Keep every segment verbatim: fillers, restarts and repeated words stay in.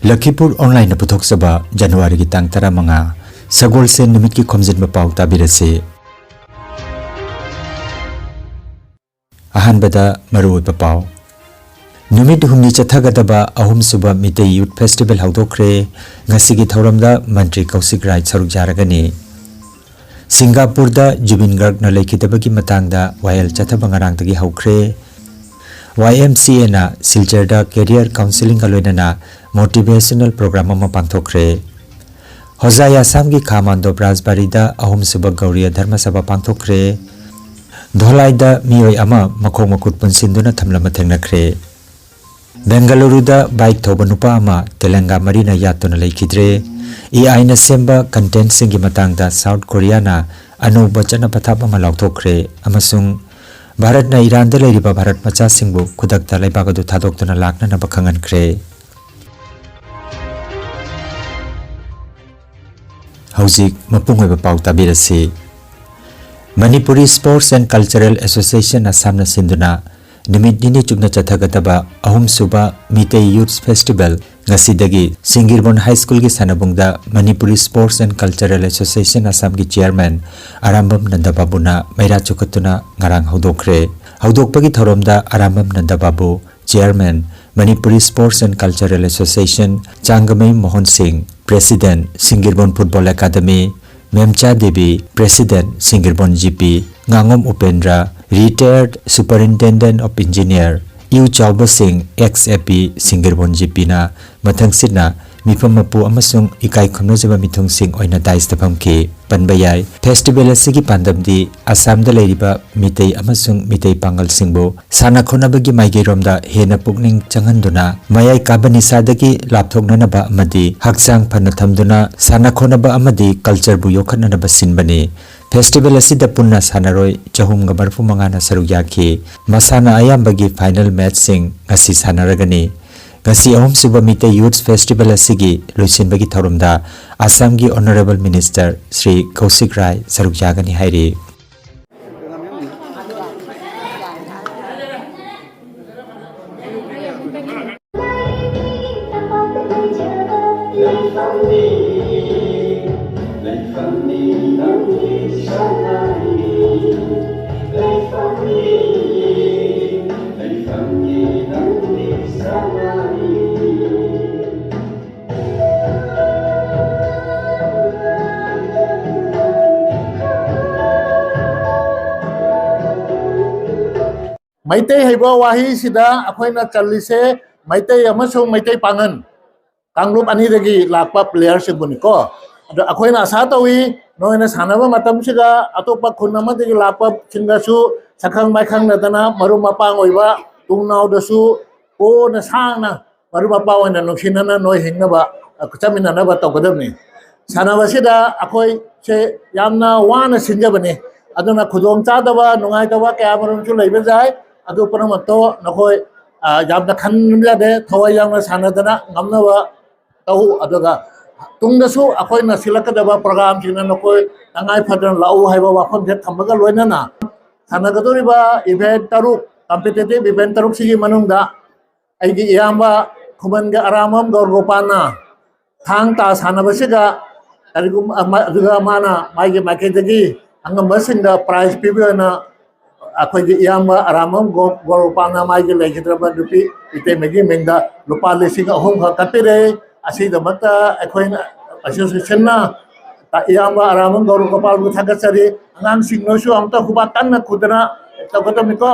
ꯂꯈꯤꯄꯨꯔ ꯑꯣꯟꯂꯥꯏꯟꯅ ꯄꯨꯊꯣꯛꯆꯕ ꯖꯅꯋꯥꯔꯤꯒꯤ ꯇꯥꯡ ꯇꯔꯥꯃꯉꯥ, ꯁꯒꯣꯜꯁꯦꯟ ꯅꯨꯃꯤꯠꯀꯤ ꯈꯣꯝꯖꯤꯟꯕ ꯄꯥꯎ ꯇꯥꯕꯤꯔꯁꯤ꯫ ꯑꯍꯥꯟꯕꯗ ꯃꯔꯨꯑꯣꯏꯕ ꯄꯥꯎ꯫ ꯅꯨꯃꯤꯠ ꯍꯨꯝꯅꯤ ꯆꯠꯊꯒꯗꯕ ꯑꯍꯨꯝꯁꯨꯕ ꯃꯤꯇꯩ ꯌꯨꯠ ꯐꯦꯁꯇꯤꯚꯦꯜ ꯍꯧꯗꯣꯛꯈ꯭ꯔꯦ꯫ ꯉꯁꯤꯒꯤ ꯊꯧꯔꯝꯗ ꯃꯟꯇ꯭ꯔꯤ ꯀꯧꯁꯤꯛ ꯔꯥꯏ ꯁꯔꯨꯛ ꯌꯥꯔꯒꯅꯤ꯫ ꯁꯤꯡꯒꯥꯄꯨꯔꯗ ꯖꯨꯕꯤꯟ ꯒꯔꯒꯅ ꯂꯩꯈꯤꯗꯕꯒꯤ ꯃꯇꯥꯡꯗ ꯋꯥꯌꯦꯜ ꯆꯠꯊꯕ ꯉꯔꯥꯡꯗꯒꯤ ꯍꯧꯈ꯭ꯔꯦ꯫ ꯋꯥꯏ ꯑꯦꯝ ꯁꯤ ꯑꯦꯅ ꯁꯤꯜꯆꯔꯗ ꯀꯦꯔꯤꯌꯔ ꯀꯥꯎꯟꯁꯤꯂꯤꯡꯒ ꯂꯣꯏꯅꯅ ꯃꯣꯇꯤꯚꯦꯁꯅꯦꯜ ꯄ꯭ꯔꯣꯒ꯭ꯔꯥꯝ ꯑꯃ ꯄꯥꯡꯊꯣꯛꯈ꯭ꯔꯦ꯫ ꯍꯣꯖꯥꯏ ꯑꯁꯥꯝꯒꯤ ꯈꯥ ꯃꯥꯟꯗꯣꯞ ꯔꯥꯖꯕꯥꯔꯤꯗ ꯑꯍꯨꯝꯁꯨꯕ ꯒꯧꯔꯤꯌ ꯙꯔꯃ ꯁꯚꯥ ꯄꯥꯡꯊꯣꯛꯈ꯭ꯔꯦ꯫ ꯙꯣꯂꯥꯏꯗ ꯃꯤꯑꯣꯏ ꯑꯃ ꯃꯈꯣꯡ ꯃꯈꯨꯠ ꯄꯨꯟꯁꯤꯟꯗꯨꯅ ꯊꯝꯂꯝꯕ ꯊꯦꯡꯅꯈ꯭ꯔꯦ꯫ ꯕꯦꯡꯒꯂꯨꯔꯨꯗ ꯕꯥꯏꯛ ꯊꯧꯕ ꯅꯨꯄꯥ ꯑꯃ ꯇꯦꯂꯪꯒꯥ ꯃꯔꯤꯅ ꯌꯥꯠꯇꯨꯅ ꯂꯩꯈꯤꯗ꯭ꯔꯦ꯫ ꯑꯦ ꯑꯥꯏꯅ ꯁꯦꯝꯕ ꯀꯟꯇꯦꯟꯠꯁꯤꯡꯒꯤ ꯃꯇꯥꯡꯗ ꯁꯥꯎꯠ ꯀꯣꯔꯤꯌꯥꯅ ꯑꯅꯧꯕ ꯆꯠꯅ ꯄꯊꯥꯞ ꯑꯃ ꯂꯥꯎꯊꯣꯛꯈ꯭ꯔꯦ ꯑꯃꯁꯨꯡ ꯚꯥꯔꯠꯅ ꯏꯔꯥꯟꯗ ꯂꯩꯔꯤꯕ ꯚꯥꯔꯠ ꯃꯆꯥꯁꯤꯡꯕꯨ ꯈꯨꯗꯛꯇ ꯂꯩꯕꯥꯛ ꯑꯗꯨ ꯊꯥꯗꯣꯛꯇꯨꯅ ꯂꯥꯛꯅꯅꯕ ꯈꯪꯍꯟꯈ꯭ꯔꯦ꯫ ꯍꯧꯖꯤꯛ ꯃꯄꯨꯡ ꯑꯣꯏꯕ ꯄꯥꯎ ꯇꯥꯕꯤꯔꯁꯤ꯫ Manipuri sports and cultural association ꯑꯁꯥꯝꯅ ꯁꯤꯟꯗꯨꯅ ꯅꯨꯃꯤꯠ ꯅꯤꯅꯤ ꯆꯨꯞꯅ ꯆꯠꯊꯒꯗꯕ ꯑꯍꯨꯝꯁꯨꯕ ꯃꯤꯇꯩ ꯌꯨꯠꯁ ꯐꯦꯁꯇꯤꯚꯦꯜ ꯉꯁꯤꯗꯒꯤ ꯁꯤꯡꯒꯤꯔꯕꯣꯟ ꯍꯥꯏ ꯁ꯭ꯀꯨꯜꯒꯤ ꯁꯥꯟꯅꯕꯨꯡꯗ Manipuri sports and cultural association ꯑꯁꯥꯝꯒꯤ ꯆꯤꯌꯔꯃꯦꯟ ꯑꯔꯥꯝꯕꯝ ꯅꯟꯗꯕꯥꯕꯨꯅ ꯃꯩꯔꯥ ꯆꯨꯈꯠꯇꯨꯅ ꯉꯔꯥꯡ ꯍꯧꯗꯣꯛꯈ꯭ꯔꯦ꯫ ꯍꯧꯗꯣꯛꯄꯒꯤ ꯊꯧꯔꯝꯗ Arambam Nandababu, chairman, Manipuri sports and cultural association, Changamayum Mohan Singh, president, Singirbon football academy, Memcha Devi, president, Singirbon G P, ꯉꯥꯉꯣꯝ Upendra, retired superintendent of engineer, ꯏꯎ ꯆꯥꯎꯕ ꯁꯤꯡ, ꯑꯦꯛꯁ ꯑꯦ ꯄꯤ, ꯁꯤꯡꯒꯤꯔꯕꯣꯟ ꯖꯤ ꯄꯤꯅ ꯃꯊꯪꯁꯤꯠꯅ ꯃꯤꯐꯝ ꯃꯄꯨ ꯑꯃꯁꯨꯡ ꯏꯀꯥꯏ ꯈꯨꯝꯅꯖꯕ ꯃꯤꯊꯨꯡꯁꯤꯡ ꯑꯣꯏꯅ ꯗꯥꯏꯁꯇ ꯐꯝꯈꯤ꯫ ꯄꯟꯕ ꯌꯥꯏ, ꯐꯦꯁꯇꯤꯚꯦꯜ ꯑꯁꯤꯒꯤ ꯄꯥꯟꯗꯝꯗꯤ ꯑꯁꯥꯝꯗ ꯂꯩꯔꯤꯕ ꯃꯤꯇꯩ ꯑꯃꯁꯨꯡ ꯃꯤꯇꯩ ꯄꯥꯡꯒꯜꯁꯤꯡꯕꯨ ꯁꯥꯟꯅ ꯈꯣꯠꯅꯕꯒꯤ ꯃꯥꯏꯀꯩꯔꯣꯝꯗ ꯍꯦꯟꯅ ꯄꯨꯛꯅꯤꯡ ꯆꯪꯍꯟꯗꯨꯅ ꯃꯌꯥꯏ ꯀꯥꯕ ꯅꯤꯁꯥꯗꯒꯤ ꯂꯥꯞꯊꯣꯛꯅꯅꯕ ꯑꯃꯗꯤ ꯍꯛꯆꯥꯡ ꯐꯅ ꯊꯝꯗꯨꯅ ꯁꯥꯟꯅ ꯈꯣꯠꯅꯕ ꯑꯃꯗꯤ ꯀꯜꯆꯔꯕꯨ ꯌꯣꯛꯈꯠꯅꯅꯕ ꯁꯤꯟꯕꯅꯤ꯫ ꯐꯦꯁꯇꯤꯚꯦꯜ ꯑꯁꯤꯗ ꯄꯨꯟꯅ ꯁꯥꯟꯅꯔꯣꯏ ꯆꯍꯨꯝꯒ ꯃꯔꯤꯐꯨ ꯃꯉꯥꯅ ꯁꯔꯨꯛ ꯌꯥꯈꯤ꯫ ꯃꯁꯥꯟꯅ ꯑꯌꯥꯝꯕꯒꯤ ꯐꯥꯏꯅꯦꯜ ꯃꯦꯠꯆꯁꯤꯡ ꯉꯁꯤ ꯁꯥꯟꯅꯔꯒꯅꯤ꯫ ꯉꯁꯤ ꯑꯍꯨꯝꯁꯨꯕ ꯃꯤꯇꯩ ꯌꯨꯠꯁ ꯐꯦꯁꯇꯤꯚꯦꯜ ꯑꯁꯤꯒꯤ ꯂꯣꯏꯁꯤꯟꯕꯒꯤ ꯊꯧꯔꯝꯗ ꯑꯁꯥꯝꯒꯤ ꯑꯣꯅꯔꯦꯕꯜ ꯃꯤꯅꯤꯁꯇꯔ ꯁ꯭ꯔꯤ ꯀꯧꯁꯤꯛ ꯔꯥꯏ ꯁꯔꯨꯛ ꯌꯥꯒꯅꯤ ꯍꯥꯏꯔꯤ꯫ ꯃꯩꯇꯩ ꯍꯩꯕ ꯋꯥꯍꯩꯁꯤꯗ ꯑꯩꯈꯣꯏꯅ ꯆꯜꯂꯤꯁꯦ ꯃꯩꯇꯩ ꯑꯃꯁꯨꯡ ꯃꯩꯇꯩ ꯄꯥꯉꯟ, ꯀꯥꯡꯂꯨꯞ ꯑꯅꯤꯗꯒꯤ ꯂꯥꯛꯄ ꯄ꯭ꯂꯦꯌꯔꯁꯤꯡꯕꯨꯅꯤꯀꯣ꯫ ꯑꯗꯣ ꯑꯩꯈꯣꯏꯅ ꯑꯁꯥ ꯇꯧꯏ, ꯅꯣꯏꯅ ꯁꯥꯟꯅꯕ ꯃꯇꯝꯁꯤꯗ ꯑꯇꯣꯞꯄ ꯈꯨꯟ ꯑꯃꯗꯒꯤ ꯂꯥꯛꯄꯁꯤꯡꯗꯁꯨ ꯁꯛꯈꯪ ꯃꯥꯏꯈꯪꯅꯗꯅ, ꯃꯔꯨꯞ ꯃꯄꯥꯡ ꯑꯣꯏꯕ ꯇꯨꯡꯅꯥꯎꯗꯁꯨ ꯀꯣꯟꯅ ꯁꯥꯡꯅ ꯃꯔꯨꯞ ꯃꯄꯥꯡ ꯑꯣꯏꯅ ꯅꯨꯡꯁꯤꯅꯅ ꯅꯣꯏ ꯍꯤꯡꯅꯕ, ꯑ, ꯆꯠꯃꯤꯟꯅꯅꯕ ꯇꯧꯒꯗꯕꯅꯤ꯫ ꯁꯥꯟꯅꯕꯁꯤꯗ ꯑꯩꯈꯣꯏꯁꯦ ꯌꯥꯝꯅ ꯋꯥꯅ ꯁꯤꯟꯖꯕꯅꯤ꯫ ꯑꯗꯨꯅ ꯈꯨꯗꯣꯡ ꯆꯥꯗꯕ, ꯅꯨꯡꯉꯥꯏꯇꯕ ꯀꯌꯥ ꯃꯔꯨꯝꯁꯨ ꯂꯩꯕ ꯌꯥꯏ꯫ ꯑꯗꯨ ꯄꯨꯝꯅꯃꯛꯇꯣ ꯅꯈꯣꯏ, ꯑ, ꯌꯥꯝꯅ ꯈꯟꯕ ꯌꯥꯗꯦ꯫ ꯊꯋꯥꯏ ꯌꯥꯎꯅ ꯁꯥꯟꯅꯗꯅ ꯉꯝꯅꯕ ꯇꯧ꯫ ꯑꯗꯨꯒ ꯇꯨꯡꯗꯁꯨ ꯑꯩꯈꯣꯏꯅ ꯁꯤꯜꯂꯛꯀꯗꯕ ꯄ꯭ꯔꯣꯒ꯭ꯔꯥꯝꯁꯤꯡꯅ ꯅꯈꯣꯏ ꯇꯉꯥꯏ ꯐꯗꯅ ꯂꯥꯛꯎ ꯍꯥꯏꯕ ꯋꯥꯐꯝꯁꯦ ꯊꯝꯕꯒ ꯂꯣꯏꯅꯅ, ꯁꯥꯟꯅꯒꯗꯧꯔꯤꯕ ꯏꯚꯦꯟꯠ ꯇꯔꯨꯛ, ꯀꯝꯄꯤꯇꯤꯇꯤꯚ ꯏꯚꯦꯟꯠ ꯇꯔꯨꯛꯁꯤꯒꯤ ꯃꯅꯨꯡꯗ ꯑꯩꯒꯤ ꯏꯌꯥꯝꯕ ꯈꯨꯃꯟꯒꯤ ꯑꯔꯥꯝꯕꯝ ꯒꯧꯔꯒꯣꯄꯥꯜꯅ ꯊꯥꯡ ꯇꯥ ꯁꯥꯟꯅꯕꯁꯤꯗ ꯀꯔꯤꯒꯨꯝꯕ ꯑꯃ, ꯑꯗꯨꯒ ꯃꯥꯅ ꯃꯥꯒꯤ ꯃꯥꯏꯀꯩꯗꯒꯤ ꯑꯉꯝꯕꯁꯤꯡꯗ ꯄ꯭ꯔꯥꯏꯖ ꯄꯤꯕ ꯑꯣꯏꯅ ꯑꯩꯈꯣꯏꯒꯤ ꯏꯌꯥꯝꯕ ꯑꯔꯥꯝꯕꯝ ꯒꯣ-, ꯒꯣꯔꯣꯄꯥꯜꯅ ꯃꯥꯒꯤ ꯂꯩꯈꯤꯗ꯭ꯔꯕ ꯅꯨꯄꯤ ꯏꯇꯩꯃꯒꯤ ꯃꯤꯡꯗ ꯂꯨꯄꯥ ꯂꯤꯁꯤꯡ ꯑꯍꯨꯝ ꯈꯛ ꯀꯠꯄꯤꯔꯦ꯫ ꯑꯁꯤꯒꯤꯗꯃꯛꯇ ꯑꯩꯈꯣꯏꯅ ꯑꯦꯁꯣꯁꯤꯌꯦꯁꯟꯅ ꯏꯌꯥꯝꯕ ꯑꯔꯥꯝꯕꯝ ꯒꯣꯔꯣꯄꯥꯜꯕꯨ ꯊꯥꯒꯠꯆꯔꯤ꯫ ꯑꯉꯥꯡꯁꯤꯡ ꯅꯣꯏꯁꯨ ꯑꯝꯇ ꯈꯨꯕꯥꯛ ꯀꯟꯅ ꯈꯨꯗꯅ ꯇꯧꯒꯗꯕꯅꯤꯀꯣ꯫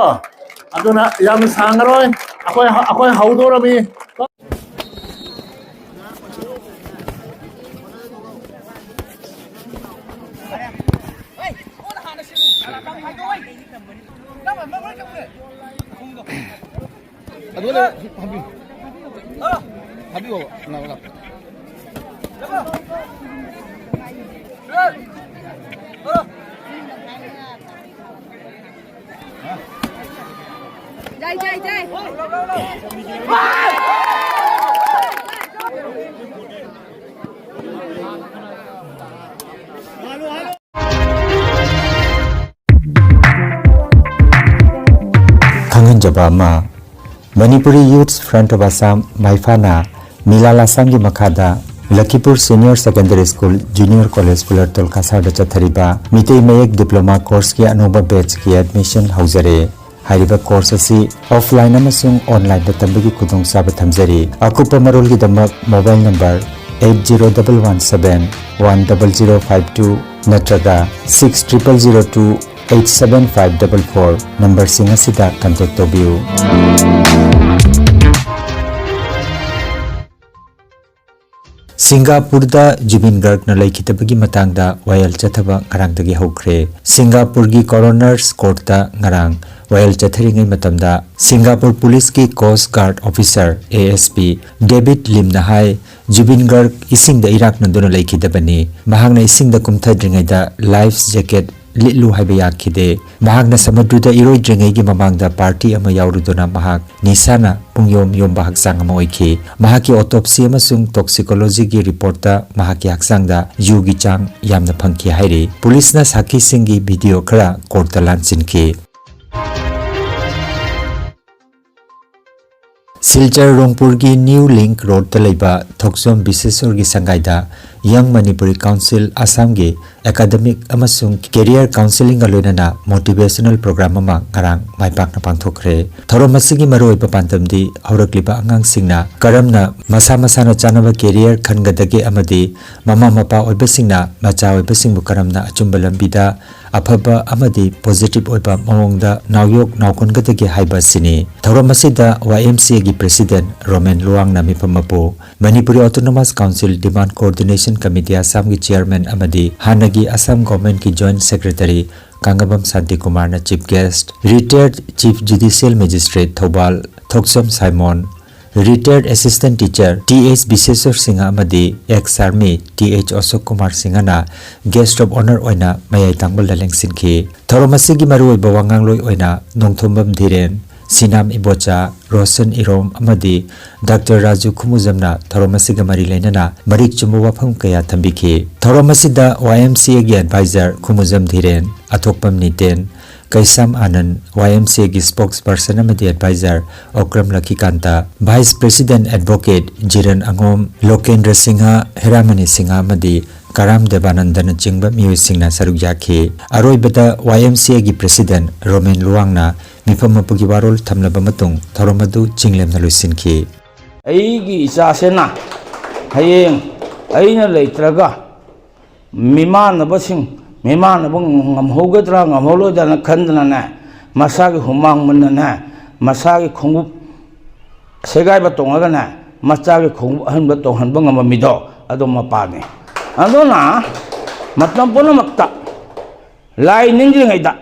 ꯑꯗꯨꯅ ꯌꯥꯝ ꯁꯥꯡꯉꯔꯣꯏ, ꯑꯩꯈꯣꯏ, ꯑꯩꯈꯣꯏ ꯍꯧꯗꯣꯔꯝꯃꯤ꯫ ꯑꯗꯨ ꯂꯩ, ꯍꯥꯞꯄꯤꯌꯨ꯫ ꯍꯥꯞꯄꯤꯌꯣꯕ꯫ ꯂꯥꯛꯑꯣ, ꯂꯥꯛꯑꯣ꯫ ꯌꯥꯏ, ꯌꯥꯏ, ꯌꯥꯏ꯫ ꯈꯪꯍꯟꯖꯕ ꯑꯃ, Manipuri Youths Front of Assam, ꯃꯥꯏꯐꯥꯅ ꯃꯤꯂꯥꯜ ꯑꯁꯥꯝꯒꯤ ꯃꯈꯥꯗ ꯂꯈꯤꯄꯨꯔ Senior Secondary School, Junior College, ꯀꯨꯂꯔꯇꯣꯜ ꯀꯁꯥꯔꯗ ꯆꯠꯊꯔꯤꯕ ꯃꯤꯇꯩ ꯃꯌꯦꯛ diploma courseꯀꯤ ꯑꯅꯧꯕ batchꯀꯤ admission ꯍꯧꯖꯔꯦ꯫ ꯍꯥꯏꯔꯤꯕ course ꯑꯁꯤ offline ꯑꯃꯁꯨꯡ onlineꯗ ꯇꯝꯕꯒꯤ ꯈꯨꯗꯣꯡꯆꯥꯕ ꯊꯝꯖꯔꯤ꯫ ꯑꯀꯨꯞꯄ ꯃꯔꯣꯜꯒꯤꯗꯃꯛ mobile number eight zero double one seven one double zero five two ꯅꯠꯇ꯭ꯔꯒ six triple zero two eight seven five double four ꯅꯝꯕꯔꯁꯤꯡ ꯑꯁꯤꯗ ꯀꯟꯇꯦꯛ ꯇꯧꯕꯤꯌꯨ꯫ ꯁꯤꯡꯒꯥꯄꯨꯔꯗ ꯖꯨꯕꯤꯟ ꯒꯔꯒꯅ ꯂꯩꯈꯤꯗꯕꯒꯤ ꯃꯇꯥꯡꯗ ꯋꯥꯌꯦꯜ ꯆꯠꯊꯕ ꯉꯔꯥꯡꯗꯒꯤ ꯍꯧꯈ꯭ꯔꯦ꯫ ꯁꯤꯡꯒꯥꯄꯨꯔꯒꯤ ꯀꯣꯔꯣꯅꯔꯁ ꯀꯣꯔꯠꯇ ꯉꯔꯥꯡ ꯋꯥꯌꯦꯜ ꯆꯠꯊꯔꯤꯉꯩ ꯃꯇꯝꯗ ꯁꯤꯡꯒꯥꯄꯨꯔ ꯄꯨꯂꯤꯁꯀꯤ ꯀꯣꯁ ꯒꯥꯔꯗ ꯑꯣꯐꯤꯁꯥꯔ, ꯑꯦ ꯑꯦꯁ ꯄꯤ, ꯗꯦꯕꯤꯗ ꯂꯤꯝꯅ ꯍꯥꯏ, ꯖꯨꯕꯤꯟ ꯒꯔꯒ ꯏꯁꯤꯡꯗ ꯏꯔꯥꯛꯅꯗꯨꯅ ꯂꯩꯈꯤꯗꯕꯅꯤ꯫ ꯃꯍꯥꯛꯅ ꯏꯁꯤꯡꯗ ꯀꯨꯝꯊꯗ꯭ꯔꯤꯉꯩꯗ ꯂꯥꯏꯐ ꯖꯦꯀꯦꯠ ꯂꯤꯠꯂꯨ ꯍꯥꯏꯕ ꯌꯥꯈꯤꯗꯦ꯫ ꯃꯍꯥꯛꯅ ꯁꯃꯨꯗ꯭ꯔꯗ ꯏꯔꯣꯏꯗ꯭ꯔꯤꯉꯩꯒꯤ ꯃꯃꯥꯡꯗ ꯄꯥꯔꯇꯤ ꯑꯃ ꯌꯥꯎꯔꯨꯗꯨꯅ ꯃꯍꯥꯛ ꯅꯤꯁꯥꯅ ꯄꯨꯡꯌꯣꯝ ꯌꯣꯝꯕ ꯍꯛꯆꯥꯡ ꯑꯃ ꯑꯣꯏꯈꯤ꯫ ꯃꯍꯥꯛꯀꯤ autopsy ꯑꯃꯁꯨꯡ toxicologyꯒꯤ ꯔꯤꯄꯣꯔꯠꯇ ꯃꯍꯥꯛꯀꯤ ꯍꯛꯆꯥꯡꯗ ꯌꯨꯒꯤ ꯆꯥꯡ ꯌꯥꯝꯅ ꯐꯪꯈꯤ ꯍꯥꯏꯔꯤ꯫ ꯄꯨꯂꯤꯁꯅ ꯁꯥꯈꯤꯁꯤꯡꯒꯤ ꯚꯤꯗꯤꯑꯣ ꯈꯔ ꯀꯣꯔꯠꯇ ꯂꯥꯟꯁꯤꯟꯈꯤ꯫ ꯁꯤꯜꯆꯔ ꯔꯣꯡꯄꯨꯔꯒꯤ ꯅ꯭ꯌꯨ ꯂꯤꯡꯛ ꯔꯣꯗꯇ ꯂꯩꯕ ꯊꯣꯛꯆꯣꯝ ꯕꯤꯁꯦꯁꯣꯔꯒꯤ ꯁꯪꯒꯥꯏꯗ Young Manipuri Council ꯑꯁꯥꯝꯒꯤ academic ꯑꯃꯁꯨꯡ career counselingꯒ ꯂꯣꯏꯅꯅ motivational program ꯑꯃ ꯉꯔꯥꯡ ꯃꯥꯏ ꯄꯥꯛꯅ ꯄꯥꯡꯊꯣꯛꯈ꯭ꯔꯦ꯫ ꯊꯧꯔꯝ ꯑꯁꯤꯒꯤ ꯃꯔꯨꯑꯣꯏꯕ ꯄꯥꯟꯗꯝꯗꯤ ꯍꯧꯔꯛꯂꯤꯕ ꯑꯉꯥꯡꯁꯤꯡꯅ ꯀꯔꯝꯅ ꯃꯁꯥ ꯃꯁꯥꯅ ꯆꯥꯅꯕ career ꯈꯟꯒꯗꯒꯦ ꯑꯃꯗꯤ ꯃꯃꯥ ꯃꯄꯥ ꯑꯣꯏꯕꯁꯤꯡꯅ ꯃꯆꯥ ꯑꯣꯏꯕꯁꯤꯡꯕꯨ ꯀꯔꯝꯅ ꯑꯆꯨꯝꯕ ꯂꯝꯕꯤꯗ ꯑꯐꯕ ꯑꯃꯗꯤ positive ꯑꯣꯏꯕ ꯃꯑꯣꯡꯗ ꯅꯥꯎꯌꯣꯛ ꯅꯥꯎꯀꯣꯟꯒꯗꯒꯦ ꯍꯥꯏꯕ ꯑꯁꯤꯅꯤ꯫ ꯊꯧꯔꯝ ꯑꯁꯤꯗ ꯋꯥꯏ ꯑꯦꯝ ꯁꯤ ꯑꯦꯒꯤ president ꯔꯣꯃꯦꯟ ꯂꯨꯋꯥꯡꯅ ꯃꯤꯐꯝ ꯃꯄꯨ, Manipuri Autonomous Council Demand Coordination Committee ꯑꯁꯥꯝꯒꯤ chairman ꯑꯃꯗꯤ ꯍꯥꯟꯅꯒꯤ ꯑꯁꯥꯝ governmentꯀꯤ joint secretary ꯀꯥꯡꯉꯕꯝ ꯁꯥꯟꯇꯤꯀꯨꯃꯥꯔꯅ chief guest, retired Chief Judicial Magistrate Thoubal Thokchom Simon, retired assistant teacher T S Bisheshor Singh ꯑꯃꯗꯤ ex army T S Ashok Kumar ꯁꯤꯡꯍꯅ guest of honour ꯑꯣꯏꯅ ꯃꯌꯥꯏ ꯇꯥꯡꯕꯜꯗ ꯂꯦꯡꯁꯤꯟꯈꯤ꯫ ꯊꯧꯔꯝ ꯑꯁꯤꯒꯤ ꯃꯔꯨꯑꯣꯏꯕ ꯋꯥꯉꯥꯡꯂꯣꯏ ꯑꯣꯏꯅ ꯅꯣꯡꯊꯣꯝꯕꯝ ꯙꯤꯔꯦꯟ, ꯁꯤꯅꯥꯝ ꯏꯕꯣꯆꯥ, ꯔꯣꯁꯟ ꯏꯔꯣꯝ ꯑꯃꯗꯤ ꯗꯥꯛꯇꯔ ꯔꯥꯖꯨ ꯈꯨꯃꯨꯖꯝꯅ ꯊꯧꯔꯝ ꯑꯁꯤꯒ ꯃꯔꯤ ꯂꯩꯅꯅ ꯃꯔꯤꯛ ꯆꯨꯝꯕ ꯋꯥꯐꯝ ꯀꯌꯥ ꯊꯝꯕꯤꯈꯤ꯫ ꯊꯧꯔꯝ ꯑꯁꯤꯗ ꯋꯥꯏ ꯑꯦꯝ ꯁꯤ ꯑꯦꯒꯤ advisor ꯈꯨꯃꯨꯖꯝ ꯙꯤꯔꯦꯟ, ꯑꯊꯣꯛꯄꯝ ꯅꯤꯇꯦꯟ, ꯀꯩꯁꯥꯝ ꯑꯥꯅꯟ, ꯋꯥꯏ ꯑꯦꯝ ꯁꯤ ꯑꯦꯒꯤ spokesperson ꯑꯃꯗꯤ advisor Okram ꯂꯛꯈꯤꯀꯥꯟꯇ, vice president advocate ꯖꯤꯔꯟ ꯑꯉꯣꯝ, ꯂꯣꯀꯦꯟꯗ꯭ꯔ Singh, ꯍꯦꯔꯥꯃꯅꯤ Singh ꯑꯃꯗꯤ ꯀꯔꯥꯝ ꯗꯦꯕꯥꯅꯟꯗꯅꯆꯤꯡꯕ ꯃꯤꯑꯣꯏꯁꯤꯡꯅ ꯁꯔꯨꯛ ꯌꯥꯈꯤ꯫ ꯑꯔꯣꯏꯕꯗ ꯋꯥꯏ ꯑꯦꯝ ꯁꯤ ꯑꯦꯒꯤ president ꯔꯣꯃꯦꯟ ꯂꯨꯋꯥꯡꯅ ꯃꯤꯐꯝ ꯃꯄꯨꯒꯤ ꯋꯥꯔꯣꯜ ꯊꯝꯂꯕ ꯃꯇꯨꯡ ꯊꯧꯔꯝ ꯑꯗꯨ ꯆꯤꯡꯂꯦꯝꯅ ꯂꯣꯏꯁꯤꯟꯈꯤ꯫ ꯑꯩꯒꯤ ꯏꯆꯥꯁꯤꯅ ꯍꯌꯦꯡ ꯑꯩꯅ ꯂꯩꯇ꯭ꯔꯒ ꯃꯤꯃꯥꯟꯅꯕꯁꯤꯡ ꯃꯤꯃꯥꯟꯅꯕ ꯉꯝꯍꯧꯒꯗ꯭ꯔꯥ ꯉꯝꯍꯧꯔꯣꯏꯗ꯭ꯔꯥꯅ ꯈꯟꯗꯅꯅꯦ, ꯃꯁꯥꯒꯤ ꯍꯨꯃꯥꯡ ꯃꯟꯅꯅꯦ, ꯃꯁꯥꯒꯤ ꯈꯣꯡꯎꯞ ꯁꯦꯒꯥꯏꯕ ꯇꯣꯡꯉꯒꯅꯦ, ꯃꯆꯥꯒꯤ ꯈꯣꯡꯎꯞ ꯑꯍꯟꯕ ꯇꯣꯡꯍꯟꯕ ꯉꯝꯕ ꯃꯤꯗꯣ, ꯑꯗꯣ ꯃꯄꯥꯅꯤ꯫ ꯑꯗꯨꯅ ꯃꯇꯝ ꯄꯨꯝꯅꯃꯛꯇ ꯂꯥꯏ ꯅꯤꯡꯗ꯭ꯔꯤꯉꯩꯗ,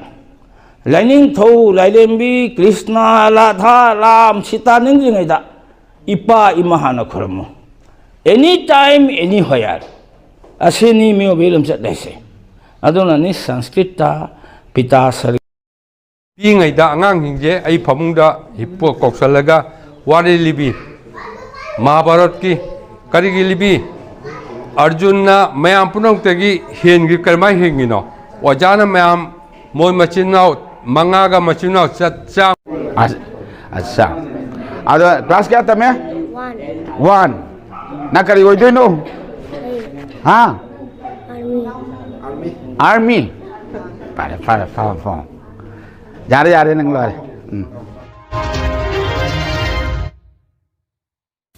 ꯂꯥꯏꯅꯤꯡꯊꯧ, ꯂꯥꯏꯔꯦꯝꯕꯤ, ꯀ꯭ꯔꯤꯁꯅ, ꯔꯥꯙꯥ, ꯔꯥꯝ, ꯁꯤꯇꯥ ꯅꯤꯡꯗ꯭ꯔꯤꯉꯩꯗ ꯏꯄꯥ ꯏꯃꯥ ꯍꯥꯟꯅ ꯈꯨꯔꯨꯝꯃꯨ꯫ Any time, anywhere꯫ ꯑꯁꯤꯅꯤ ꯃꯤꯑꯣꯏꯕꯒꯤ ꯂꯝꯆꯠ ꯍꯥꯏꯁꯦ꯫ ꯑꯗꯨꯅꯅꯤ ꯁꯪꯁꯀ꯭ꯔꯤꯠꯇ ꯄꯤꯇꯥ ꯁꯔ ꯄꯤꯛꯏꯉꯩꯗ ꯑꯉꯥꯡꯁꯤꯡꯁꯦ ꯑꯩ ꯐꯃꯨꯡꯗ ꯍꯤꯞꯄ ꯀꯧꯁꯜꯂꯒ ꯋꯥꯔꯤ ꯂꯤꯕꯤ꯫ ꯃꯍꯥꯚꯥꯔꯠꯀꯤ ꯀꯔꯤꯒꯤ ꯂꯤꯕꯤ? ꯑꯔꯖꯨꯟꯅ ꯃꯌꯥꯝ ꯄꯨꯝꯅꯃꯛꯇꯒꯤ ꯍꯦꯟꯒꯤ ꯀꯔꯝꯍꯥꯏꯅ ꯍꯦꯟꯒꯤꯅꯣ? ꯑꯣꯖꯥꯅ ꯃꯌꯥꯝ ꯃꯣꯏ ꯃꯆꯤꯟ ꯃꯅꯥꯎ ꯃꯉꯥꯒ ꯃꯆꯤꯟ ꯃꯅꯥꯎ ꯆꯠ ꯆꯥꯝ ꯑꯁ ꯑꯠꯁꯥ꯫ ꯑꯗꯣ ꯀ꯭ꯂꯥꯁ ꯀꯌꯥ ꯇꯝꯃꯦ? ꯋꯥꯟ꯫ ꯅꯪ ꯀꯔꯤ ꯑꯣꯏꯗꯣꯏꯅꯣ? ꯍꯥ? ꯑꯥꯔꯃꯤ꯫ ꯐꯔꯦ ꯐꯔꯦ ꯐꯔꯦ ꯐꯔꯦ꯫ ꯌꯥꯔꯦ ꯌꯥꯔꯦ, ꯅꯪ ꯂꯣꯏꯔꯦ꯫ ꯎꯝ꯫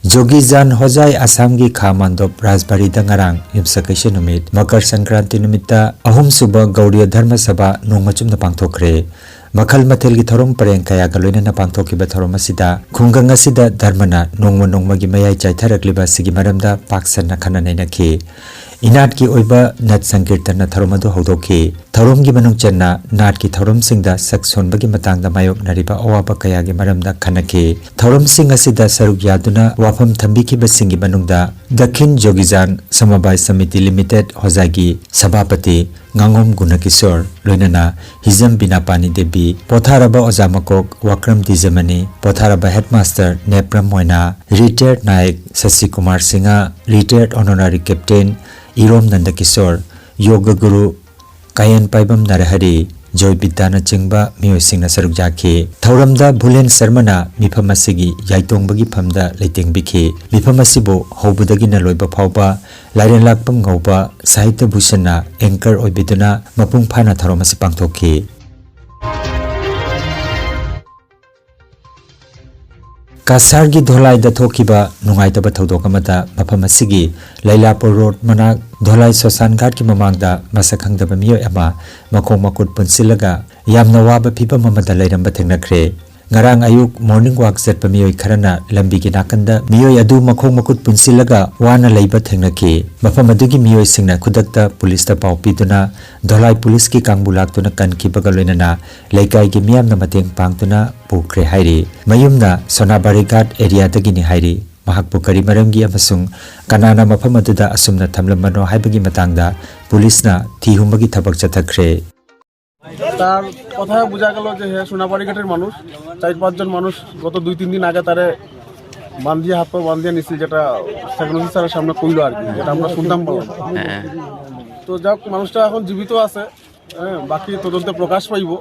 ꯖꯣꯒꯤꯖꯥꯟ ꯍꯣꯖꯥꯏ ꯑꯁꯥꯝꯒꯤ ꯈꯥ ꯃꯥꯟꯗꯣꯞ ꯔꯥꯖꯕꯥꯔꯤꯗ ꯉꯔꯥꯡ ꯌꯨꯝꯁꯀꯩꯁ ꯅꯨꯃꯤꯠ ꯃꯀꯔ ꯁꯪꯀ꯭ꯔꯥꯟꯇꯤ ꯅꯨꯃꯤꯠꯇ ꯑꯍꯨꯝꯁꯨꯕ ꯒꯧꯔꯤꯌ ꯙꯔꯃ ꯁꯚꯥ ꯅꯣꯡꯃ ꯆꯨꯞꯅ ꯄꯥꯡꯊꯣꯛꯈ꯭ꯔꯦ꯫ ꯃꯈꯜ ꯃꯊꯦꯜꯒꯤ ꯊꯧꯔꯝ ꯄꯔꯦꯡ ꯀꯌꯥꯒ ꯂꯣꯏꯅꯅ ꯄꯥꯡꯊꯣꯛꯈꯤꯕ ꯊꯧꯔꯝ ꯑꯁꯤꯗ ꯈꯨꯡꯒꯪ ꯑꯁꯤꯗ ꯙꯔꯃꯅ ꯅꯣꯡꯃ ꯅꯣꯡꯃꯒꯤ ꯃꯌꯥꯏ ꯆꯥꯏꯊꯔꯛꯂꯤꯕ ꯑꯁꯤꯒꯤ ꯃꯔꯝꯗ ꯄꯥꯛ ꯁꯟꯅ ꯈꯟꯅ ꯅꯩꯅꯈꯤ꯫ ꯏꯅꯥꯠꯀꯤ ꯑꯣꯏꯕ ꯅꯠ ꯁꯪꯀꯤꯔꯇꯟꯅ ꯊꯧꯔꯝ ꯑꯗꯨ ꯍꯧꯗꯣꯛꯈꯤ꯫ ꯊꯧꯔꯝꯒꯤ ꯃꯅꯨꯡ ꯆꯟꯅ ꯅꯥꯠꯀꯤ ꯊꯧꯔꯝꯁꯤꯡꯗ ꯁꯛ ꯁꯣꯟꯕꯒꯤ ꯃꯇꯥꯡꯗ ꯃꯥꯌꯣꯛꯅꯔꯤꯕ ꯑꯋꯥꯕ ꯀꯌꯥꯒꯤ ꯃꯔꯝꯗ ꯈꯟꯅꯈꯤ꯫ ꯊꯧꯔꯝꯁꯤꯡ ꯑꯁꯤꯗ ꯁꯔꯨꯛ ꯌꯥꯗꯨꯅ ꯋꯥꯐꯝ ꯊꯝꯕꯤꯈꯤꯕꯁꯤꯡꯒꯤ ꯃꯅꯨꯡꯗ ꯗꯈꯤꯟ ꯖꯣꯒꯤꯖꯥꯟ ꯁꯃꯕꯥꯏ ꯁꯃꯤꯇꯤ ꯂꯤꯃꯤꯇꯦꯗ ꯍꯣꯖꯥꯏꯒꯤ ꯁꯚꯥꯄꯇꯤ ꯉꯥꯉꯣꯝ ꯒꯨꯅꯀꯤꯁꯣꯔ, ꯂꯣꯏꯅꯅ ꯍꯤꯖꯝ ꯕꯤꯅꯥꯄꯥꯅꯤ ꯗꯦꯕꯤ, ꯄꯣꯊꯥꯔꯕ ꯑꯣꯖꯥ ꯃꯀꯣꯛ ꯋꯥꯀ꯭ꯔꯝ ꯗꯤꯖꯃꯅꯤ, ꯄꯣꯊꯥꯔꯕ ꯍꯦꯗꯃꯥꯁꯇꯔ ꯅꯦꯄ꯭ꯔꯝ ꯃꯣꯏꯅꯥ, ꯔꯤꯇꯥꯌꯔꯗ ꯅꯥꯌꯛ ꯁꯁꯤ ꯀꯨꯃꯥꯔ ꯁꯤꯡꯍ, ꯔꯤꯇꯥꯌꯔꯗ ꯑꯣꯅꯔꯥꯔꯤ ꯀꯦꯞꯇꯦꯟ ꯏꯔꯣꯝ ꯅꯟꯗꯀꯤꯁꯣꯔ, ꯌꯣꯒ ꯒꯨꯔꯨ ꯀꯥꯌꯟ ꯄꯥꯏꯕꯝ ꯅꯔꯍꯔꯤ, ꯖꯣꯏ ꯕꯤꯗ꯭ꯌꯥꯅꯆꯤꯡꯕ ꯃꯤꯑꯣꯏꯁꯤꯡꯅ ꯁꯔꯨꯛ ꯌꯥꯈꯤ꯫ ꯊꯧꯔꯝꯗ ꯚꯨꯂꯦꯟ ꯁꯔꯃꯅ ꯃꯤꯐꯝ ꯑꯁꯤꯒꯤ ꯌꯥꯏꯇꯣꯡꯕꯒꯤ ꯐꯝꯗ ꯂꯩꯇꯦꯡꯕꯤꯈꯤ꯫ ꯃꯤꯐꯝ ꯑꯁꯤꯕꯨ ꯍꯧꯕꯗꯒꯤꯅ ꯂꯣꯏꯕ ꯐꯥꯎꯕ ꯂꯥꯏꯔꯦꯟ ꯂꯥꯛꯄꯝ ꯉꯧꯕ ꯁꯥꯍꯤꯇ꯭ꯌ ꯚꯨꯁꯟꯅ ꯑꯦꯡꯀꯔ ꯑꯣꯏꯕꯤꯗꯨꯅ ꯃꯄꯨꯡ ꯐꯥꯅ ꯊꯧꯔꯝ ꯑꯁꯤ ꯄꯥꯡꯊꯣꯛꯈꯤ꯫ ꯀꯁꯥꯔꯒꯤ ꯙꯣꯂꯥꯏꯗ ꯊꯣꯛꯈꯤꯕ ꯅꯨꯡꯉꯥꯏꯇꯕ ꯊꯧꯗꯣꯛ ꯑꯃꯗ ꯃꯐꯝ ꯑꯁꯤꯒꯤ ꯂꯩꯂꯥꯄꯨꯔ ꯔꯣꯗ ꯃꯅꯥꯛ ꯙꯣꯂꯥꯏ ꯁꯣꯁꯥꯟ ꯘꯥꯠꯀꯤ ꯃꯃꯥꯡꯗ ꯃꯁꯛ ꯈꯪꯗꯕ ꯃꯤꯑꯣꯏ ꯑꯃ ꯃꯈꯣꯡ ꯃꯈꯨꯠ ꯄꯨꯟꯁꯤꯜꯂꯒ ꯌꯥꯝꯅ ꯋꯥꯕ ꯐꯤꯚꯝ ꯑꯃꯗ ꯂꯩꯔꯝꯕ ꯊꯦꯡꯅꯈ꯭ꯔꯦ꯫ ꯉꯔꯥꯡ ꯑꯌꯨꯛ morning walk ꯆꯠꯄ ꯃꯤꯑꯣꯏ ꯈꯔꯅ ꯂꯝꯕꯤꯒꯤ ꯅꯥꯀꯟꯗ ꯃꯤꯑꯣꯏ ꯑꯗꯨ ꯃꯈꯣꯡ ꯃꯈꯨꯠ ꯄꯨꯟꯁꯤꯜꯂꯒ ꯋꯥꯅ ꯂꯩꯕ ꯊꯦꯡꯅꯈꯤ꯫ ꯃꯐꯝ ꯑꯗꯨꯒꯤ ꯃꯤꯑꯣꯏꯁꯤꯡꯅ ꯈꯨꯗꯛꯇ ꯄꯨꯂꯤꯁꯇ ꯄꯥꯎ ꯄꯤꯗꯨꯅ ꯙꯣꯂꯥꯏ ꯄꯨꯂꯤꯁꯀꯤ ꯀꯥꯡꯕꯨ ꯂꯥꯛꯇꯨꯅ ꯀꯟꯈꯤꯕꯒ ꯂꯣꯏꯅꯅ ꯂꯩꯀꯥꯏꯒꯤ ꯃꯤꯌꯥꯝꯅ ꯃꯇꯦꯡ ꯄꯥꯡꯗꯨꯅ ꯄꯨꯈ꯭ꯔꯦ ꯍꯥꯏꯔꯤ꯫ ꯃꯌꯨꯝꯅ ꯁꯣꯅꯥꯕꯥꯔꯤ ꯘꯥꯠ ꯑꯦꯔꯤꯌꯥꯗꯒꯤꯅꯤ ꯍꯥꯏꯔꯤ꯫ ꯃꯍꯥꯛꯄꯨ ꯀꯔꯤ ꯃꯔꯝꯒꯤ ꯑꯃꯁꯨꯡ ꯀꯅꯥꯅ ꯃꯐꯝ ꯑꯗꯨꯗ ꯑꯁꯨꯝꯅ ꯊꯝꯂꯝꯕꯅꯣ ꯍꯥꯏꯕꯒꯤ ꯃꯇꯥꯡꯗ ꯄꯨꯂꯤꯁꯅ ꯊꯤ ꯍꯨꯝꯕꯒꯤ ꯊꯕꯛ ꯆꯠꯊꯈ꯭ꯔꯦ꯫ তার কথায় বোঝা গেল যে হে সোনাবাড়ি ঘাটের মানুষ। চার পাঁচজন মানুষ গত দুই তিন দিন আগে তারে বান্ধিয়ে, হাত পা বান্ধিয়ে নিছিল, যেটা সেকেন্ড অফিসারের সামনে কইলো আর কি, যেটা আমরা শুনতাম পারলাম। তো যাক, মানুষটা এখন জীবিত আছে। ꯍꯣꯏ, ꯕꯥꯀꯤ ꯇꯧꯗꯣꯟꯇ ꯄ꯭ꯔꯀꯥꯁ ꯄꯥꯏꯕꯣ꯫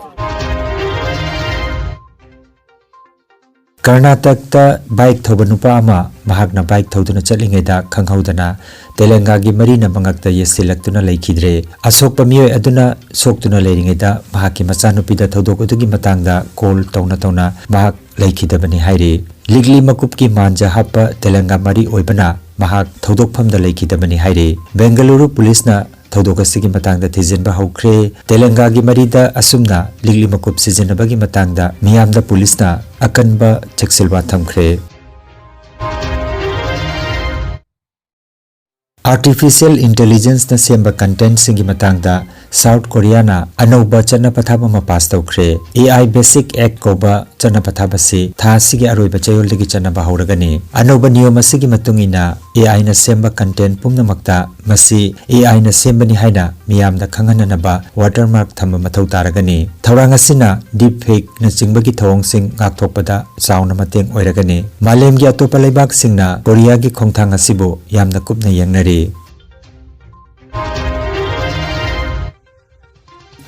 ꯀꯔꯅꯥꯇꯛꯇ ꯕꯥꯏꯛ ꯊꯧꯕ ꯅꯨꯄꯥ ꯑꯃ ꯃꯍꯥꯛꯅ ꯕꯥꯏꯛ ꯊꯧꯗꯨꯅ ꯆꯠꯂꯤꯉꯩꯗ ꯈꯪꯍꯧꯗꯅ ꯇꯦꯂꯪꯒꯥꯒꯤ ꯃꯔꯤꯅ ꯃꯉꯛꯇ ꯌꯦꯠꯁꯤꯜꯂꯛꯇꯨꯅ ꯂꯩꯈꯤꯗ꯭ꯔꯦ꯫ ꯑꯁꯣꯛꯄ ꯃꯤꯑꯣꯏ ꯑꯗꯨꯅ ꯁꯣꯛꯇꯨꯅ ꯂꯩꯔꯤꯉꯩꯗ ꯃꯍꯥꯛꯀꯤ ꯃꯆꯥꯅꯨꯄꯤꯗ ꯊꯧꯗꯣꯛ ꯑꯗꯨꯒꯤ ꯃꯇꯥꯡꯗ ꯀꯣꯜ ꯇꯧꯅ ꯇꯧꯅ ꯃꯍꯥꯛ ꯂꯩꯈꯤꯗꯕꯅꯤ ꯍꯥꯏꯔꯤ꯫ ꯂꯤꯛꯂꯤ ꯃꯀꯨꯞꯀꯤ ꯃꯥꯟꯖ ꯍꯥꯞꯄ ꯇꯦꯂꯪꯒꯥ ꯃꯔꯤ ꯑꯣꯏꯕꯅ ꯃꯍꯥꯛ ꯊꯧꯗꯣꯛꯐꯝꯗ ꯂꯩꯈꯤꯗꯕꯅꯤ ꯍꯥꯏꯔꯤ꯫ ꯕꯦꯡꯒꯂꯨꯔꯨ ꯄꯨꯂꯤꯁꯅ ꯊꯧꯗꯣꯛ ꯑꯁꯤꯒꯤ ꯃꯇꯥꯡꯗ ꯊꯤꯖꯤꯟꯕ ꯍꯧꯈ꯭ꯔꯦ꯫ ꯇꯦꯂꯪꯒꯥꯒꯤ ꯃꯔꯤꯗ ꯑꯁꯨꯝꯅ ꯂꯤꯛꯂꯤ ꯃꯀꯨꯞ ꯁꯤꯖꯤꯟꯅꯕꯒꯤ ꯃꯇꯥꯡꯗ ꯃꯤꯌꯥꯝꯗ ꯄꯨꯂꯤꯁꯅ ꯑꯀꯟꯕ ꯆꯦꯛꯁꯤꯜꯋꯥ ꯊꯝꯈ꯭ꯔꯦ꯫ Artificial Intelligenceꯅ ꯁꯦꯝꯕ contentꯁꯤꯡꯒꯤ ꯃꯇꯥꯡꯗ ꯁꯥꯎꯠ ꯀꯣꯔꯤꯌꯥꯅ ꯑꯅꯧꯕ ꯆꯠꯅ ꯄꯊꯥꯞ ꯑꯃ ꯄꯥꯁ ꯇꯧꯈ꯭ꯔꯦ꯫ AI Basic Act ꯀꯧꯕ ꯆꯠꯅ ꯄꯊꯥꯞ ꯑꯁꯤ ꯊꯥ ꯑꯁꯤꯒꯤ ꯑꯔꯣꯏꯕ ꯆꯌꯣꯜꯗꯒꯤ ꯆꯠꯅꯕ ꯍꯧꯔꯒꯅꯤ꯫ ꯑꯅꯧꯕ ꯅꯤꯌꯣꯝ ꯑꯁꯤꯒꯤ ꯃꯇꯨꯡ ꯏꯟꯅ, AIꯅ ꯁꯦꯝꯕ content ꯄꯨꯝꯅꯃꯛꯇ ꯃꯁꯤ AIꯅ ꯁꯦꯝꯕꯅꯤ ꯍꯥꯏꯅ ꯃꯤꯌꯥꯝꯗ ꯈꯪꯍꯟꯅꯅꯕ watermark ꯊꯝꯕ ꯃꯊꯧ ꯇꯥꯔꯒꯅꯤ꯫ ꯊꯧꯔꯥꯡ ꯑꯁꯤꯅ deepfakeꯅꯆꯤꯡꯕꯒꯤ ꯊꯧꯑꯣꯡꯁꯤꯡ ꯉꯥꯛꯊꯣꯛꯄꯗ ꯆꯥꯎꯅ ꯃꯇꯦꯡ ꯑꯣꯏꯔꯒꯅꯤ꯫ ꯃꯥꯂꯦꯝꯒꯤ ꯑꯇꯣꯞꯄ ꯂꯩꯕꯥꯛꯁꯤꯡꯅ ꯀꯣꯔꯤꯌꯥꯒꯤ ꯈꯣꯡꯊꯥꯡ ꯑꯁꯤꯕꯨ ꯌꯥꯝꯅ ꯀꯨꯞꯅ ꯌꯦꯡꯅꯔꯤ꯫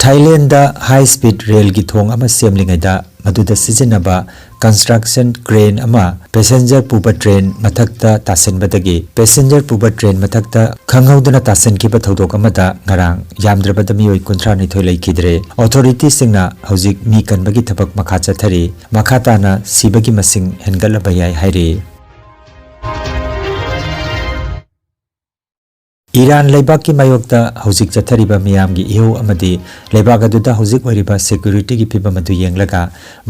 ꯊꯥꯏꯂꯦꯟꯗ high speed ꯔꯦꯜꯒꯤ ꯊꯣꯡ ꯑꯃ ꯁꯦꯝꯂꯤꯉꯩꯗ ꯃꯗꯨꯗ ꯁꯤꯖꯤꯟꯅꯕ construction crane ꯑꯃ passenger ꯄꯨꯕ train ꯃꯊꯛꯇ ꯇꯥꯁꯤꯟꯕꯗꯒꯤ passenger ꯄꯨꯕ train ꯃꯊꯛꯇ ꯈꯪꯍꯧꯗꯅ ꯇꯥꯁꯤꯟꯈꯤꯕ ꯊꯧꯗꯣꯛ ꯑꯃꯗ ꯉꯔꯥꯡ ꯌꯥꯝꯗ꯭ꯔꯕꯗ ꯃꯤꯑꯣꯏ ꯀꯨꯟꯊ꯭ꯔꯥ ꯅꯤꯊꯣꯏ ꯂꯩꯈꯤꯗ꯭ꯔꯦ꯫ Authorityꯁꯤꯡꯅ ꯍꯧꯖꯤꯛ ꯃꯤ ꯀꯟꯕꯒꯤ ꯊꯕꯛ ꯃꯈꯥ ꯆꯠꯊꯔꯤ꯫ ꯃꯈꯥ ꯇꯥꯅ ꯁꯤꯕꯒꯤ ꯃꯁꯤꯡ ꯍꯦꯟꯒꯠꯂꯕ ꯌꯥꯏ ꯍꯥꯏꯔꯤ꯫ ꯏꯔꯥꯟ ꯂꯩꯕꯥꯛꯀꯤ ꯃꯥꯌꯣꯛꯇ ꯍꯧꯖꯤꯛ ꯆꯠꯊꯔꯤꯕ ꯃꯤꯌꯥꯝꯒꯤ ꯏꯍꯧ ꯑꯃꯗꯤ ꯂꯩꯕꯥꯛ ꯑꯗꯨꯗ ꯍꯧꯖꯤꯛ ꯑꯣꯏꯔꯤꯕ securityꯒꯤ ꯐꯤꯕꯝ ꯑꯗꯨ ꯌꯦꯡꯂꯒ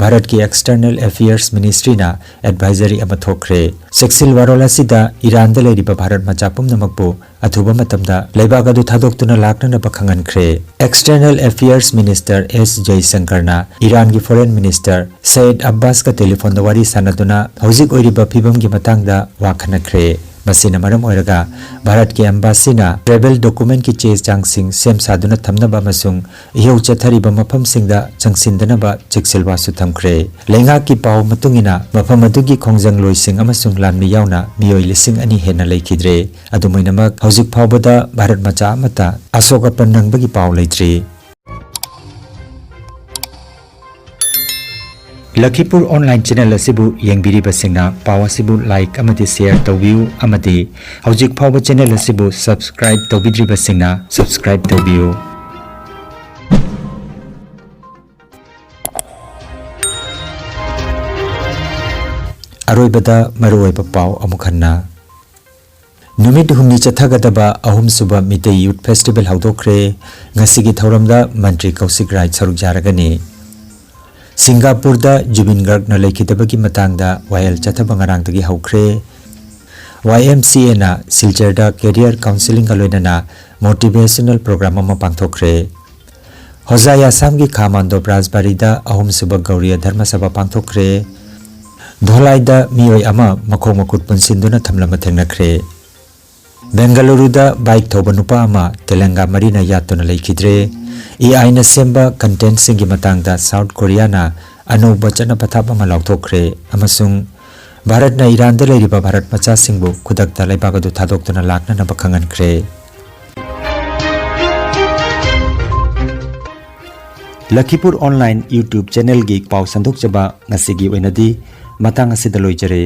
ꯚꯥꯔꯠꯀꯤ External Affairs Ministryꯅ advisory ꯑꯃ ꯊꯣꯛꯈ꯭ꯔꯦ꯫ ꯆꯦꯛꯁꯤꯜ ꯋꯥꯔꯣꯜ ꯑꯁꯤꯗ ꯏꯔꯥꯟꯗ ꯂꯩꯔꯤꯕ ꯚꯥꯔꯠ ꯃꯆꯥ ꯄꯨꯝꯅꯃꯛꯄꯨ ꯑꯊꯨꯕ ꯃꯇꯝꯗ ꯂꯩꯕꯥꯛ ꯑꯗꯨ ꯊꯥꯗꯣꯛꯇꯨꯅ ꯂꯥꯛꯅꯅꯕ ꯈꯪꯍꯟꯈ꯭ꯔꯦ꯫ External Affairs Minister S ꯖꯌꯁꯪꯀꯔꯅ ꯏꯔꯥꯟꯒꯤ Foreign Minister Sayed ꯑꯕꯥꯁꯀ telephone ꯗ ꯋꯥꯔꯤ ꯁꯥꯟꯅꯗꯨꯅ ꯍꯧꯖꯤꯛ ꯑꯣꯏꯔꯤꯕ ꯐꯤꯕꯝꯒꯤ ꯃꯇꯥꯡꯗ ꯋꯥ ꯈꯟꯅꯈ꯭ꯔꯦ꯫ ꯃꯁꯤꯅ ꯃꯔꯝ ꯑꯣꯏꯔꯒ ꯚꯥꯔꯠꯀꯤ embassy ꯅ travel document ꯀꯤ ꯆꯦ ꯆꯥꯡꯁꯤꯡ ꯁꯦꯝ ꯁꯥꯗꯨꯅ ꯊꯝꯅꯕ ꯑꯃꯁꯨꯡ ꯏꯍꯧ ꯆꯠꯊꯔꯤꯕ ꯃꯐꯝꯁꯤꯡꯗ ꯆꯪꯁꯤꯟꯗꯅꯕ ꯆꯦꯛꯁꯤꯜꯋꯥꯁꯨ ꯊꯝꯈ꯭ꯔꯦ꯫ ꯂꯩꯉꯥꯛꯀꯤ ꯄꯥꯎ ꯃꯇꯨꯡ ꯏꯟꯅ ꯃꯐꯝ ꯑꯗꯨꯒꯤ ꯈꯣꯡꯖꯪꯂꯣꯏꯁꯤꯡ ꯑꯃꯁꯨꯡ ꯂꯥꯟꯃꯤ ꯌꯥꯎꯅ ꯃꯤꯑꯣꯏ ꯂꯤꯁꯤꯡ ꯑꯅꯤ ꯍꯦꯟꯅ ꯂꯩꯈꯤꯗ꯭ꯔꯦ꯫ ꯑꯗꯨꯝ ꯑꯣꯏꯅꯃꯛ, ꯍꯧꯖꯤꯛ ꯐꯥꯎꯕꯗ ꯚꯥꯔꯠ ꯃꯆꯥ ꯑꯃꯠꯇ ꯑꯁꯣꯛ ꯑꯄꯟ ꯅꯪꯕꯒꯤ ꯄꯥꯎ ꯂꯩꯇ꯭ꯔꯤ꯫ ꯂꯈꯤꯄꯨꯔ online channel ꯑꯁꯤꯕꯨ ꯌꯦꯡꯕꯤꯔꯤꯕꯁꯤꯡꯅ ꯄꯥꯎ ꯑꯁꯤꯕꯨ like ꯑꯃꯗꯤ share ꯇꯧꯕꯤꯌꯨ, ꯑꯃꯗꯤ ꯍꯧꯖꯤꯛ ꯐꯥꯎꯕ channel ꯑꯁꯤꯕꯨ subscribe ꯇꯧꯕꯤꯗ꯭ꯔꯤꯕꯁꯤꯡꯅ subscribe ꯇꯧꯕꯤꯌꯨ꯫ ꯑꯔꯣꯏꯕꯗ ꯃꯔꯨꯑꯣꯏꯕ ꯄꯥꯎ ꯑꯃꯨꯛ ꯍꯟꯅ꯫ ꯅꯨꯃꯤꯠ ꯍꯨꯝꯅꯤ ꯆꯠꯊꯒꯗꯕ ꯑꯍꯨꯝꯁꯨꯕ ꯃꯤꯇꯩ Youth Festival ꯍꯧꯗꯣꯛꯈ꯭ꯔꯦ꯫ ꯉꯁꯤꯒꯤ ꯊꯧꯔꯝꯗ ꯃꯟꯇ꯭ꯔꯤ ꯀꯧꯁꯤꯛ ꯔꯥꯏ ꯁꯔꯨꯛ ꯌꯥꯔꯒꯅꯤ꯫ ꯁꯤꯡꯒꯥꯄꯨꯔꯗ ꯖꯨꯕꯤꯟ ꯒꯔꯒꯅ ꯂꯩꯈꯤꯗꯕꯒꯤ ꯃꯇꯥꯡꯗ ꯋꯥꯌꯦꯜ ꯆꯠꯊꯕ ꯉꯔꯥꯡꯗꯒꯤ ꯍꯧꯈ꯭ꯔꯦ꯫ Y M C A ꯅ ꯁꯤꯜꯆꯔꯗ career counselling ꯒ ꯂꯣꯏꯅꯅ motivational program ꯑꯃ ꯄꯥꯡꯊꯣꯛꯈ꯭ꯔꯦ꯫ ꯍꯣꯖꯥꯏ ꯑꯁꯥꯝꯒꯤ ꯈꯥ ꯃꯥꯟꯗꯣꯞ ꯔꯥꯖꯕꯥꯔꯤꯗ ꯑꯍꯨꯝꯁꯨꯕ ꯒꯧꯔꯤꯌ ꯙꯔꯃ ꯁꯚꯥ ꯄꯥꯡꯊꯣꯛꯈ꯭ꯔꯦ꯫ ꯙꯣꯂꯥꯏꯗ ꯃꯤꯑꯣꯏ ꯑꯃ ꯃꯈꯣꯡ ꯃꯈꯨꯠ ꯄꯨꯟꯁꯤꯟꯗꯨꯅ ꯊꯝꯂꯝꯕ ꯊꯦꯡꯅꯈ꯭ꯔꯦ꯫ ꯕꯦꯡꯒꯂꯨꯔꯨꯗ bike ꯊꯧꯕ ꯅꯨꯄꯥ ꯑꯃ ꯇꯦꯂꯪꯒꯥ ꯃꯔꯤꯅ ꯌꯥꯠꯇꯨꯅ ꯂꯩꯈꯤꯗ꯭ꯔꯦ꯫ A I ꯅ ꯁꯦꯝꯕ content ꯁꯤꯡꯒꯤ ꯃꯇꯥꯡꯗ South Korea ꯅ ꯑꯅꯧꯕ ꯆꯠꯅ ꯄꯊꯥꯞ ꯑꯃ ꯂꯥꯎꯊꯣꯛꯈ꯭ꯔꯦ, ꯑꯃꯁꯨꯡ ꯚꯥꯔꯠꯅ ꯏꯔꯥꯟꯗ ꯂꯩꯔꯤꯕ ꯚꯥꯔꯠ ꯃꯆꯥꯁꯤꯡꯕꯨ ꯈꯨꯗꯛꯇ ꯂꯩꯕꯥꯛ ꯑꯗꯨ ꯊꯥꯗꯣꯛꯇꯨꯅ ꯂꯥꯛꯅꯅꯕ ꯈꯪꯍꯟꯈ꯭ꯔꯦ꯫ ꯂꯈꯤꯄꯨꯔ ꯑꯣꯟꯂꯥꯏꯟ YouTube ꯆꯦꯅꯦꯜꯒꯤ ꯄꯥꯎ ꯁꯟꯗꯣꯛꯆꯕ ꯉꯁꯤꯒꯤ ꯑꯣꯏꯅꯗꯤ ꯃꯇꯥꯡ ꯑꯁꯤꯗ ꯂꯣꯏꯖꯔꯦ꯫